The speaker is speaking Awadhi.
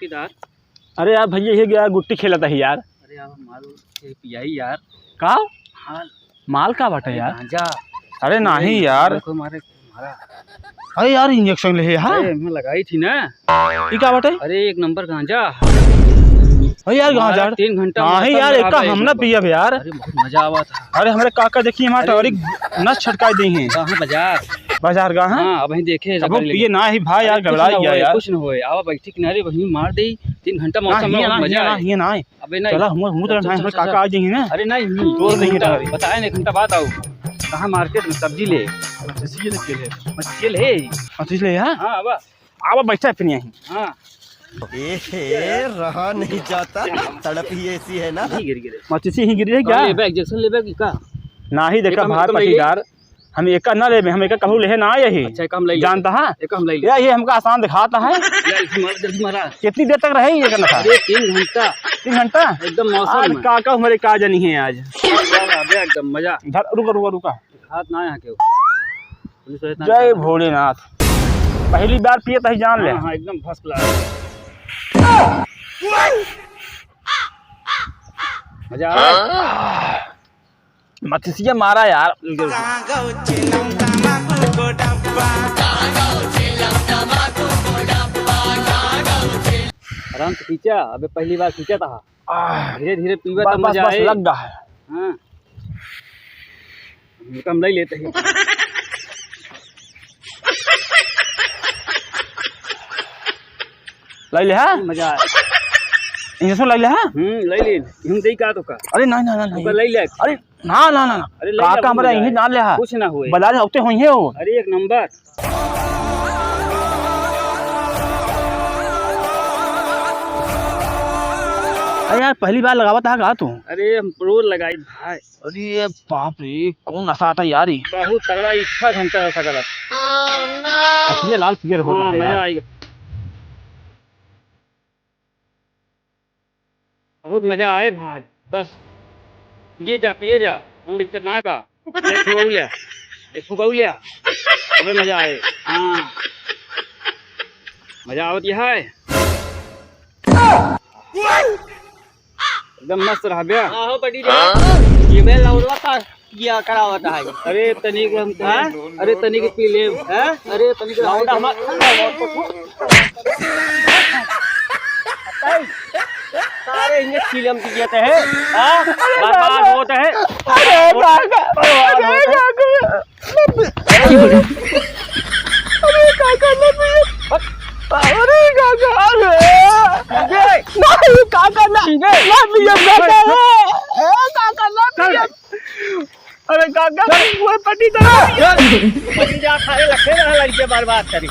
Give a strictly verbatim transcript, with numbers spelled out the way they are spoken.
पट्टीदार। अरे यार भैया, ये गया गुट्टी खेलत ही यार। अरे यार, माल के पियाई यार। का? माल। माल का बाटे अरे यार? गांजा। अरे नाहीं अरे यार। माल को मारे, मारा। अरे यार, इंजेक्शन ले है, हाँ? अरे, मैं लगाई थी ना। ई का बाटे? अरे, एक नंबर गांजा। अरे यार, मारा गांजा। तीन घंटा नाहीं मौसम यार, में एका रहा हम ना भाई। पियब यार। अरे, बहुत मजा आवा था। अरे, हमरे काका देखी, हमारे अरे। टवरी नस छटकाई दी हैं। कहाँ बाजार? बाजार का, हाँ? हाँ, अब वहीं देखे, अब वो जगह ले। पिए ना ही भाई, यार, अरे, कुछ गड़बड़ा ना गया होए, यार। कुछ ना होए। आवा बैठी किनारे, वहीं मार दे। तीन घंटा ना, मौसम में हियाँ ना, मजा हियाँ ना, आए। हियाँ ना आए। अबे नहीं। चला, हम, हम तो चल, चल, नहीं, चल, हमारे चल, काका चल। आ जाइए ना। अरे नहीं, नहीं, तोड़ देंगे बताए। बताए ना, एक घंटा बाद आओ। कहाँ मार्केट में सब्जी ले? सब्जी ले के ले। मछली ले। मछली ले, हाँ? हाँ, आवा। आवा, बैठा है फिर यहीं। हाँ। ए, हे, रहा नहीं जाता, तड़प ही ऐसी है ना। नहीं गिर गिरे। मछली ही गिरी है क्या? कौन लेबे? इंजेक्शन लेबे कि का? ना ही देखा एक हम, भाई एक हम ले ले। पटीदार। हम एका ना लेबे, हम एका कहूँ लेहे ना आए ही। अच्छा, एक हम ले ले। जानता है? एक हम ले ले। या, ये हमका आसान दिखाता है। या, जल्दी मारा, जल्दी मारा। कितनी देर तक रहे ये करना था? अरे, तीन घंटा। तीन घंटा? एकदम मौसम आज में। काका हमारे का जानी है आज। एकदम मजा। धर, रुका, रुका, रुका। हाथ ना यहाँ के हो। पुलिस वाले इतना जय भोलेनाथ। पहली बार पिए तही जान ले। हाँ, हाँ, एकदम first class। मजा आ रहा है? मछसिया मारा यार। आराम से खींचा, अबे पहली बार खींचा था। आह। धीरे धीरे पीवा बस, तब बस, मजा बस, आए। लग गया है। हाँ। कम ले लेते हैं। ले ले, हाँ? मजा आए। इंजेक्शन ले ले, हाँ? हम्म, ले ले। हम दे का तो का? अरे, नहीं, नहीं, नहीं, नहीं। ले ले। अरे, ना, ना, ना, ना। अरे, ले काका ले, हमरा मजा यहीं आए। ना ले हा। कुछ ना हुए। बजारे होते होइहे हो। अरे, एक नंबर। अरे यार, पहली बार लगावत हा का तू? अरे, हम रोज लगाई भाई। अरे बाप रे, कौन नशा आता यार ई? बहुत तगड़ा, इच्छा घंटा हो सकला। असली लाल पियर हो हाँ, रहा है मजा यार। आएगा। बहुत मजा आए भाई, बस पिए जा, पिए जा, हम दिक्कत ना बा। एक ठो और ले, एक ठो और ले, अबे मजा आए। हाँ, मजा आवत यह है, एकदम मस्त रह बे। आहो बड़ी रे, ये बे लौड़वा का किया करावत है। अरे तनिक हम हाँ? अरे तनिक पी ले। हैं? अरे तनिक लौंडा मत। सारे इन्हें फिल्म की कहते हैं। हाँ? बर्बाद होता है। अरे काका, बर्बाद अरे होता है। काका। अरे काका, ना पिए। अरे काका, अरे। नहीं, काका, ना। ना पिए, काका। ए, काका, ना पिए। अरे काका, वो पट्टीदार। पट्टी जा खाए लखे रहा लड़के बर्बाद करी।